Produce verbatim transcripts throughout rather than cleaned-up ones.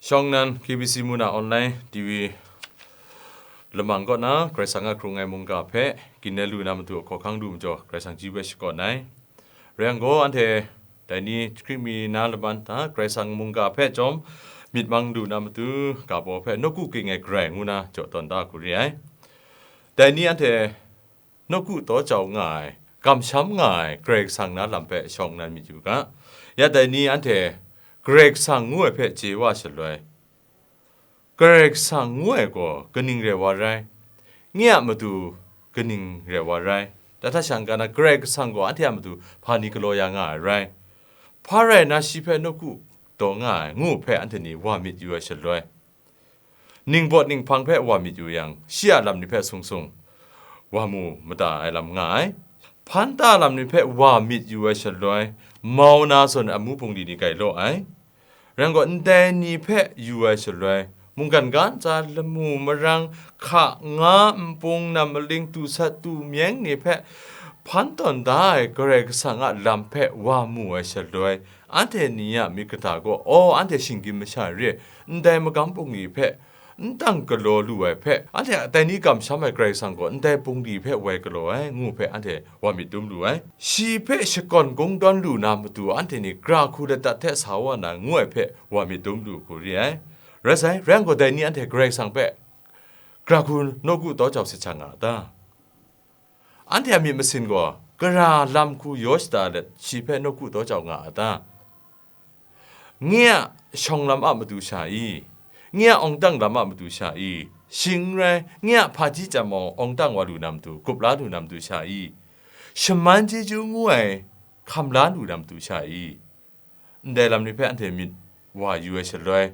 Shawng nnan K B C mung na online T V lamang kaw na Karai Kasang a hkrung ai mungga hpe ginle lu na matu hkawhkang lu majaw Karai Kasang chyeju hpe shakawn ai. Rai yang gaw, anhte dai ni hkrit mi na laman hta Karai Kasang mungga hpe chyawm myit mang lu na matu ga baw hpe nawku ging ai garai ngu na jaw tawn da hku re ai. Dai ni anhte nawku taw jau nga ai, kamsham nga ai Karai Kasang na lam hpe shawng nnan myit yu ga. Ya dai ni anhte Karai Kasang ngu ai hpe chye wa shaloi, Karai Kasang ngu ai gaw kaning rai wa rai? Nye a matu kaning rai wa rai? Dai hta shang ga na Karai Kasang gaw anhte a matu hpa ni galaw ya nga ai rai? Hpa rai na shi hpe nawku taw nga ai ngu hpe anhte ni wa myit yu ai shaloi, ningbawt ninghpang hpe wa myit yu yang, shi a lam ni hpe sung sung wa mu mada ai lam nga ai. Hpan ta lam ni hpe wa myit yu ai shaloi, mau na zawn ai amu bungli ni gai law ai. Rai yang gaw, ndai ni hpe yu ai shaloi, mungkan ga ntsa lamu marang hka nga npung nam maling tu sat tu myeng ni hpe hpan tawn da ai Karai Kasang a lam hpe wa mu ai shaloi, anhte ni a myit kata gaw, aw, anhte shinggyim masha re, ndai magam bungli hpe n tang galaw lu ai hpe, anhte a dai ni kamsham ai Karai Kasang gaw ndai bungli hpe woi galaw ai, ngu hpe anhte wa myit dum lu ai. Shi hpe shakawn kungdawn lu na matu anhte ni gra hku ladat hte sa wa na, ngu ai hpe wa myit dum lu hku re ai. Rai sai, rai yang gaw, dai ni anhte Karai Kasang hpe gra hku nawku taw jau sit sha nga a ta? Anhte a myit masin gaw gara lam hku yaw shada let, shi hpe nawku taw jau nga a ta? Nye a shawng lam a matu sha i, nye a awng tang lam a matu sha i, shing n rai, nye a hpaji chyam awng tang wa lu na matu, gup la lu na matu sha i, shaman chyeju ngu ai hkam la lu na matu sha i, ndai lam ni hpe anhte myit wa yu ai shaloi,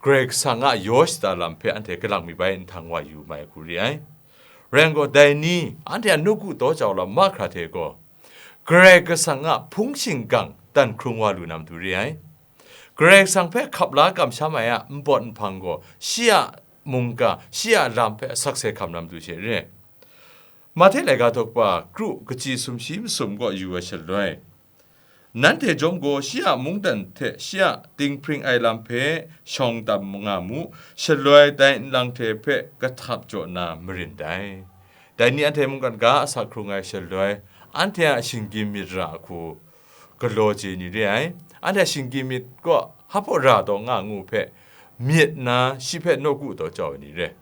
Karai Kasang a yaw shada lam hpe anhte kalang mi bai nhtang wa yu mai hku re ai. Rai yang gaw, dai ni anhte a nawku taw jau lam mahkra hte gaw, Karai Kasang a hpung shingkang dan hkrung wa lu na matu re ai. Karai Kasang hpe hkap la kamsham ai a npawt nhpang gaw, shi a mungga, shi a lam hpe sakse hkam na matu she re ai. Mahte laika daw kaba kru kaji sumshi masum kaw yu ai shaloi, nanhte jawm gaw shi a mungdan hte shi a dinghpring ai lam hpe shawng tam nga mu, shaloi dai nlang hte hpe kahtap jaw na marin dai. Dai ni anhte mungkan ga asak hkrung ai shaloi, anhte a shinggyim myit ra hku galaw chye ni re ai. Anhte a shinggyim myit kaw hpa ra taw nga ngu hpe myit nna shi hpe nawku taw jau ai ni re.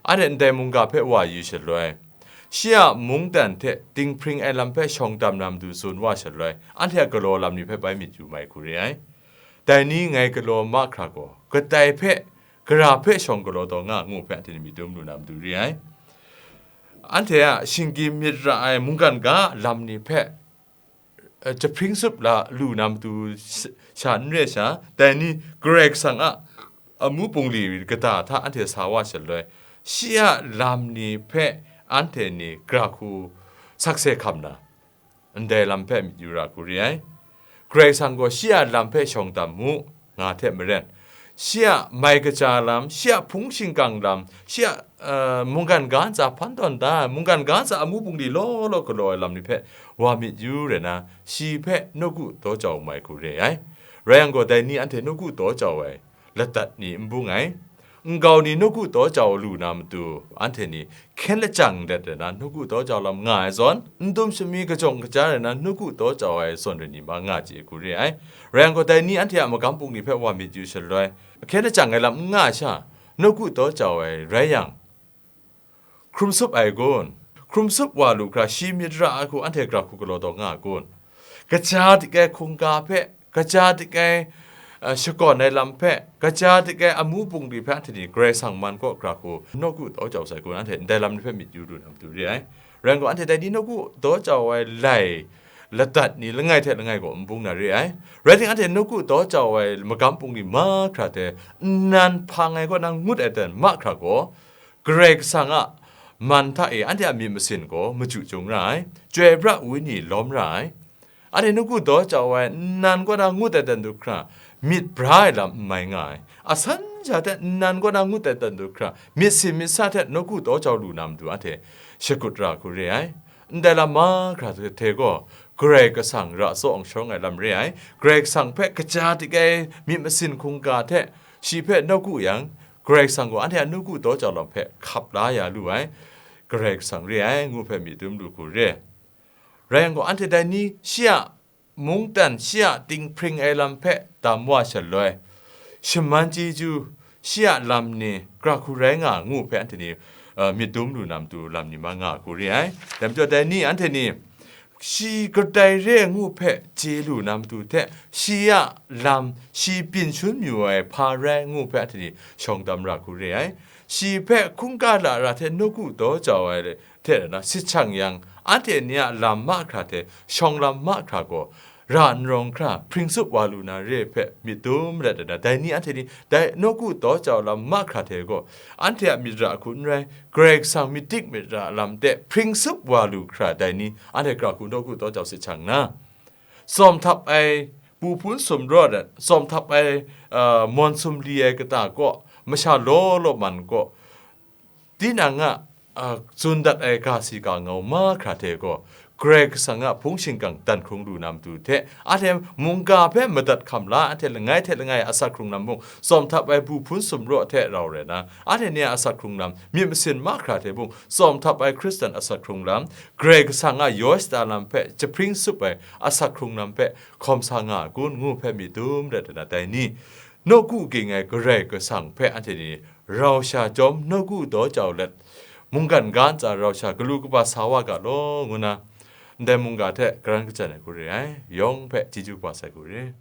Anhte ndai mungga hpe wa yu shaloi, shi a mungdan hte dinghpring ai lam hpe shawng tam na matu tsun wa shaloi, anhte a galaw lam ni hpe bai myit yu mai hku re ai. Dai ni ngai galaw mahkra gaw, kadai hpe, gara hpe shawng galaw taw nga ngu hpe anhte ni myit dum lu na matu re ai. Anhte a shinggyim myit ra ai mungkan ga lam ni hpe eh, jahpring tsup la lu na matu sh-, sha n re sha, dai ni Karai Kasang a amu bungli kata hta anhte sa wa shaloi, shi a lam ni hpe anhte ni gra hku sakse hkam na, ndai lam hpe myit yu ra hku re ai. Karai Kasang gaw shi a lam hpe shawng tam mu, nga hte maren, shi a mai kaja lam, shi a hpung shingkang lam, shi a, eh, mungkan ga ntsa hpan tawn da ai, mungkan ga ntsa amu bungli law law galaw ai lam ni hpe wa myit yu rai na, shi hpe nawku taw jau mai hku re ai. Rai yang gaw, dai ni anhte nawku taw jau ai ladat ni n bung ai. Nkau ni nawku taw jau lu na matu, anhte ni hkyen lajang let rai na nawku taw jau lam nga ai zawn, n dum shami kajawng kaja rai na nawku taw jau ai zawn rai ni ma nga chye hku re ai. Rai yang gaw, dai ni anhte a magam bungli hpe wa myit yu shaloi, hkyen lajang ai lam n nga ai sha, nawku taw jau ai rai yang, hkrum sup ai kun? Hkrum sup wa lu hkra, shi myit ra ai hku anhte gra hku galaw taw nga ai kun? Kaja dik ai hkungga hpe, kaja dik ai, eh, shakawn ai lam hpe, kaja dik ai amu bungli hpe anhte ni Karai Kasang man kaw gra hku nawku taw jau sai kun? Anhte ndai lam ni hpe myit yu lu na matu re ai. Rai yang gaw, anhte dai ni nawku taw jau ai lai ladat ni langai hte langai gaw n bung na re ai. Rai timung, anhte nawku taw jau ai magam bungli mahkra hte nnan hpang ai kaw na ngut ai dan mahkra gaw, Karai Kasang a man hta e anhte a myit masin gaw machyu chyung ra ai, chyoi pra ai wenyi lawm ra ai. Anhte nawku taw jau ai nnan kaw na ngut ai dan du hkra, myit bra ai lam n mai nga ai. Asan sha hte nnan kaw na ngut ai dan du hkra, myit sin myit sa hte nawku taw jau lu na matu anhte shakut ra hku re ai. Ndai lam mahkra hte gaw, Karai Kasang ra tsaw ang shawng ai lam re ai. Karai Kasang hpe kaja dik ai myit masin hkungga hte Shi hpe nawku yang, Karai Kasang gaw anhte a nawku daw jau lam hpe hkap la ya lu ai, Karai Kasang re ai, ngu hpe myit dum lu hku re. Rai yang gaw, anhte dai ni shi a mungdan, shi a dinghpring ai lam hpe dam wa shaloi, shaman chyeju, shi a lam ni, gara hku rai nga ngu hpe anhte ni, uh, myit dum lu na matu lam ni ma nga hku re ai. Dai majaw dai ni anhte ni, shi kadai re ngu hpe chye lu na matu hte, shi a lam, shi byin shangun mayu ai hpa rai ngu hpe anhte ni shawng dam ra hku re ai. Shi hpe hkungga lara hte nawku daw jau ai hte na sit shang yang, anhte ni a lam mahkra hte shawng lam mahkra gaw, ra n rawng hkra hpring tsup wa lu na re hpe myit dum rai nna, dai ni anhte ni dai nawku daw jau lam mahkra hte gaw, anhte a myit ra hku n rai, Karai Kasang myit dik myit ra lam de hpring tsup wa lu hkra, dai ni anhte gara hku nawku daw jau sit shang nna, tsawm htap ai bu hpun sumraw dat, tsawm htap ai, uh, mawn sumli ai kata kaw, masha law law man kaw, tinang a, a, tsun dat ai ga si ga ngau mahkra hte gaw, Karai Kasang a hpung shingkang dan hkrung lu na matu hte, anhte mungga hpe madat hkam la, anhte langai hte langai asak hkrung lam mung, tsawm htap ai bu hpun sumraw hte rau rai na, anhte ni a asak hkrung lam, myit masin mahkra hte mung, tsawm htap ai Hkristan asak hkrung lam, Karai Kasang a yaw shada lam hpe jahpring tsup ai asak hkrung lam hpe hkawm sa nga a kun, ngu hpe myit dum rai nna, dai ni, nawku ging ai Karai Kasang hpe anhte ni rau sha chyawm nawku daw jau let, mungkan ga ntsa rau sha galu kaba sa wa ga law, ngu na, ndai mungga hte karan kachyan ai hku re ai, yawng hpe chyeju kaba sai hku re.